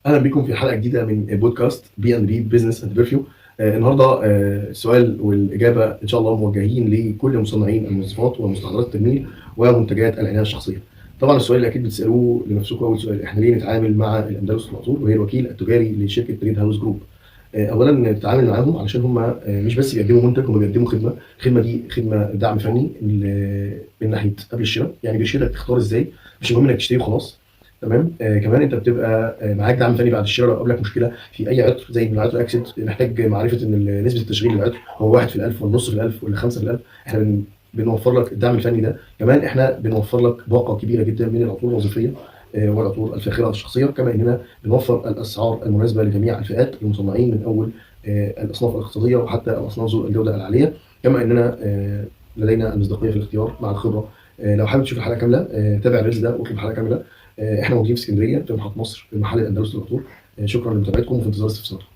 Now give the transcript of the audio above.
اهلا بكم في حلقة جديدة من بودكاست B and B Business and Perfume. النهارده السؤال والاجابة ان شاء الله موجهين لكل مصنعين المنظفات ومستحضرات التجميل ومنتجات العناية الشخصية. طبعا السؤال اللي اكيد بتسالوه لنفسكم، اول سؤال: احنا ليه نتعامل مع الاندلس للعطور وهي الوكيل التجاري لشركة Trade House Group؟ اولا نتعامل معاهم علشان هم مش بس بيقدموا منتج، هم بيقدموا خدمه. الخدمة دي خدمة دعم فني من ناحية قبل الشراء، يعني بيرشدك تختار ازاي، مش المهم انك تشتري وخلاص، تمام؟ كمان انت بتبقى معاك دعم فني بعد الشراء لو قابلك مشكلة في اي عطر، زي من عطر اكسنت، محتاج معرفة ان نسبه التشغيل للعطر هو 1 في الألف ولا نص في الألف ولا 5 في الألف، احنا بنوفر لك الدعم الفني ده. كمان احنا بنوفر لك باقه كبيرة جدا من العطور الوظيفية والعطور الفاخرة الشخصيه، كما اننا بنوفر الاسعار المناسبة لجميع الفئات المصنعين من اول الاصناف الاقتصادية وحتى الاصناف ذو الجودة العاليه، كما اننا لدينا المصداقية في الاختيار مع الخبره. لو حابب تشوف الحلقة كامله، تابع ال reels ده واطلب الحلقة كامله. احنا موجودين في اسكندرية في محطة مصر في محل الاندلس للعطور. شكرا لمتابعتكم وفي انتظار استفساراتكم.